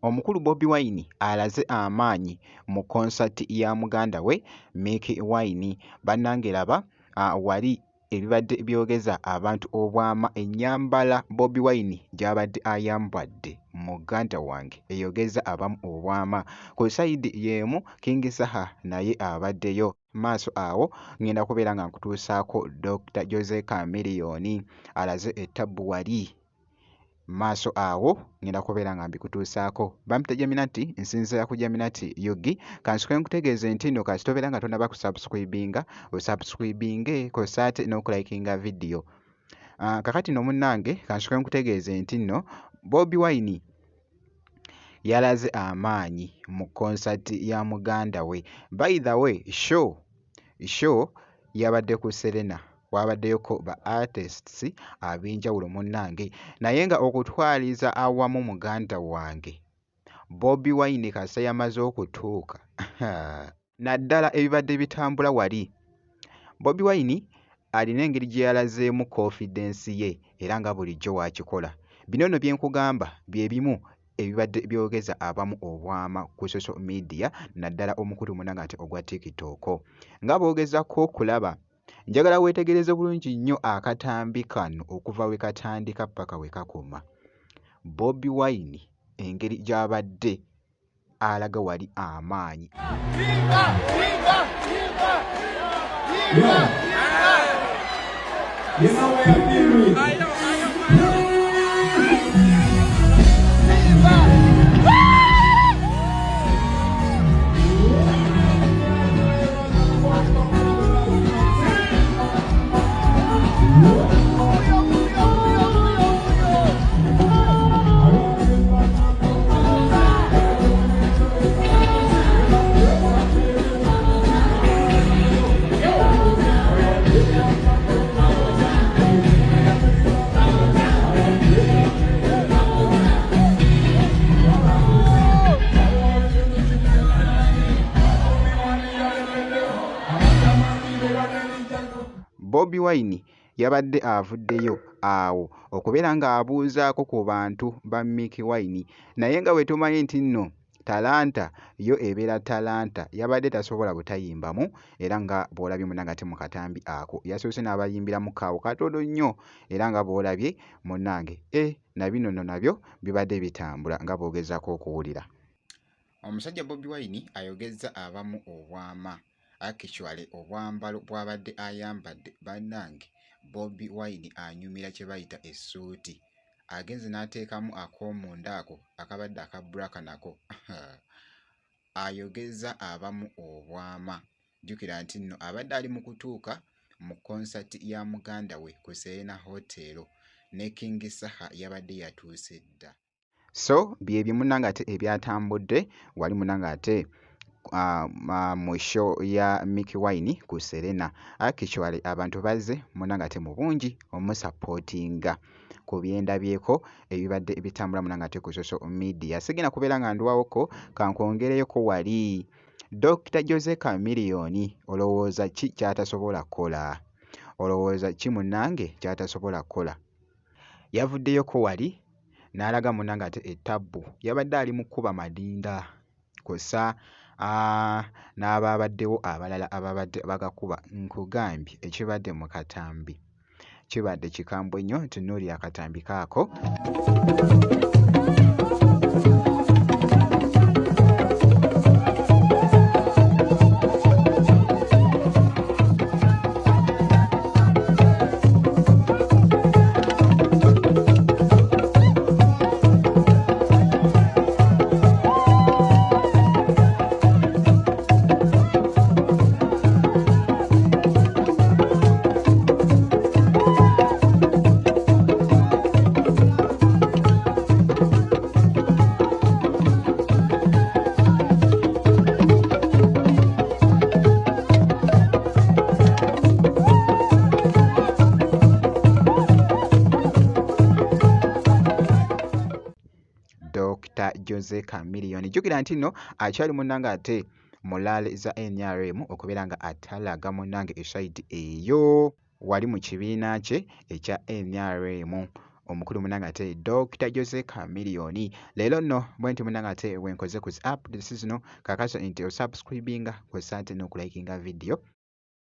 Omukulu Bobi Wine alaze amaanyi mu konsati ya muganda we Mikie Wine. Bannange laba wali ebibadde byogeza abantu obwama ennyambala Bobi Wine gy'abadde ayambadde muganda wange eyogezza abamu obwama. Ku sayidi y'emu King Saha naye abaddeyo. Maaso awo ng'enda kubeera nga nkutuusaako Dokita Jose Chameleone alaze ettabbu wali. Maaso awo ngenda kubeera nga mbikutuusaako. Bampita Jaminati, nsinziira ku Jaminati UG. Kansooke nkutegeeze nti nno kasita obeera nga tonnaba kusubscribinga, osubscribinge kw'ossa ate n'okulayikinga vidiyo. Kakati nno munnange kansooke nkutegeeze nti nno Bobi Wine yalaze amaanyi mu konsati ya muganda we. By the way, show yabadde ku Serena waabaddeyoko ba artists ab'enjawulo munnange naye nga okutwaliza awamu muganda wange Bobi Wine kasita yamaze okutuuka naddala ebibadde bitambula wali Bobi Wine alina engeri gye yalazeemu konfidensi ye era nga bulijjo w'akikola. Bino nno bye nkugamba bye bimu ebibadde byogeza abamu obwama ku social media naddala omukutu munnange ate ogwa TikTok nga boogezaako okulaba. Njagala weetegereze bulungi nnyo akatambi kano okuva we katandika ppaka we kakoma. Bobi Wine engeri gy'abadde alaga wali amaanyi. You know where I'm dealing with. Bobi Wine yabadde avuddeyo awo okubeera ng'abuuzaako ku bantu ba Mikie Wine naye nga bwe tumanyi nti nno Talanta yo ebeera talanta, yabadde tasobola butayimbamu era nga bw'olabye munnange ate mu katambi ako yasoose n'abayimbiramukko awo katono nnyo era nga bw'olabye munnange eh na bino nno nabyo bibadde bitambula nga bw'ogezaako okuwulira. Omusajja Bobi Wine ayogezza abamu obwama actually obwambalo bw'abadde ayambadde bannange Bobi Wine anyumira kye bayita essuuti agenze n'ateekamu ak'omunda ako akabadde aka bbulaaka nako ayogezza abamu obwama. Jjukira nti nno abadde ali mu kutuuka mu konsati ya muganda we ku Serena Hotel ne King Saha yabadde yatuuse dda. So byebyo munange ate ebyatambudde wali munange ate mu show ya Mikie Wine ku Serena. Actually abantu bazze munange ate mu bungi omusapootinga ku byendabyeko ebibadde bitambula munange ate ku social media. Sigenda kubeera nga ndwawoko kankwongereyoko wali Dokita Jose Chameleone olowooza ki ky'atasobola kukola? Olowooza ki munnange ky'atasobola kukola? Yavuddeyoko wali n'alaga munnange ate ettabbu yabadde ali mu kkuba madinda kw'ossa n'abaabaddewo abalala ababadde bagakuba. Nkugambye ekibadde mu katambi kibadde kikambwe nnyo tunuulira akatambi kaako. Dokita Jose Chameleone. Jjukira nti nno akyali munnange ate mu rally za NRM okubeera nga atalaga munnange esayidi eyo. Wali mu kibiina kye ekya NRM, omukulu munnange ate Dokita Jose Chameleone. Leero nno bwe nti munnange ate bwe nkoze ku zi updates zino. Kakasa nti osubscribinga, kw'ossa ate n'okulikinga vidiyo.